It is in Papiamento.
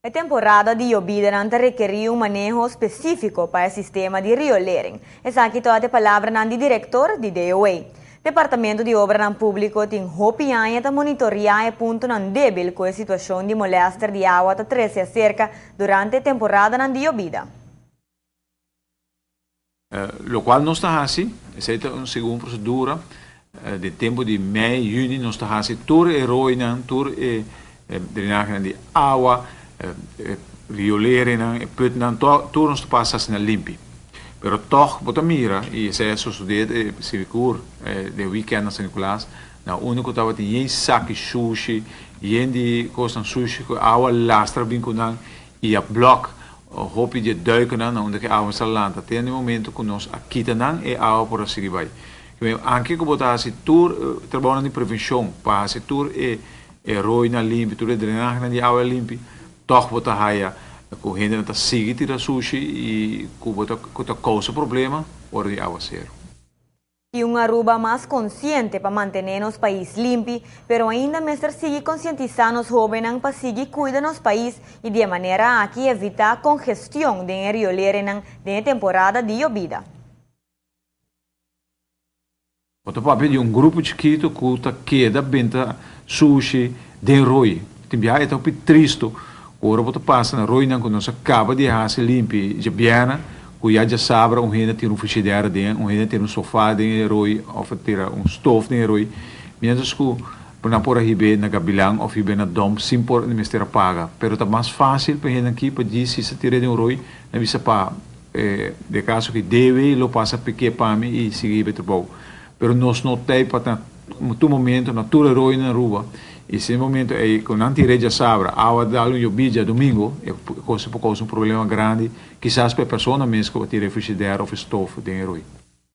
E temporada di yobidanan ta rekerí un maneho spesífiko pa e sistema di riolering. Esaki tabata e palabranan di direktor di DOA. Departamento di Obranan Públiko tin hopi aña ta monitoriá e puntonan débil ku e situashon di molèster di awa ta trese aserka durante e temporadanan di yobida. Lokual nos ta hasi, esei ta un segun prosedura, den tempu di mei, yüni nos ta hasi tur e roinan, tur e drenahenan di awa, e riolerenan, e putnan, tur nos ta pasa asina limpi. Pero tòg bo ta mira, i esei a sosodé sigur den wikènt na San Nicolas, na unda ku tabatin yen saki shushi, yen di kosnan shushi ku awa lastra bin ku nan, I a blòk hopi di e duikennan na unda ku e awa mester a lanta te na e momento ku nos a kita nan e awa por a sigui bai. Anke ku bo ta hasi tur trabounan di prevenshon pa hasi tur e rooinan limpi, tur e drenahenan di awa limpi, tòg bo ta haya ku hendenan ta sigui tira sushi i ku bo ta ku ta kousa problema ora di awaseru. Y un Aruba mas consciente pa mantene nos pais limpi, pero ainda mester sigui concientisa nos hobennan pa sigui cuida nos pais y di e manera aki evita congestion den e riolerenan den e temporada di yobida. Bo ta papia di un grupo chikito cu ta keda benta sushi den rooi. Tin biaha e ta hopi tristo cu ora bo ta pasa na rooinan cu nos a caba di haci limpi djabièrnè, Ku ya djasabra un hende a tira un frishidera den, un hende a tira un sofa den e roi òf a tira un stof den e roi, miéntras ku nan por a hib'é na Gabilan òf hib'é na dòmp sin por mester a paga. Pero ta mas fásil pa e hendenan aki pa djis si sa tir'é den un roi, nan bisa pa de kaso ki dewe lo pasa pik'é pa mi i sigui hib'é trabou. Pero nos no ta ei pa ta tur momento na tur e roi na Aruba y si e momento ei cu nan tin reja sabra awa dal un yobi djadomingo e cosa por causa un problema grandi kisas pa e persona mes cu a tira e frigidaire of e stof den e roi.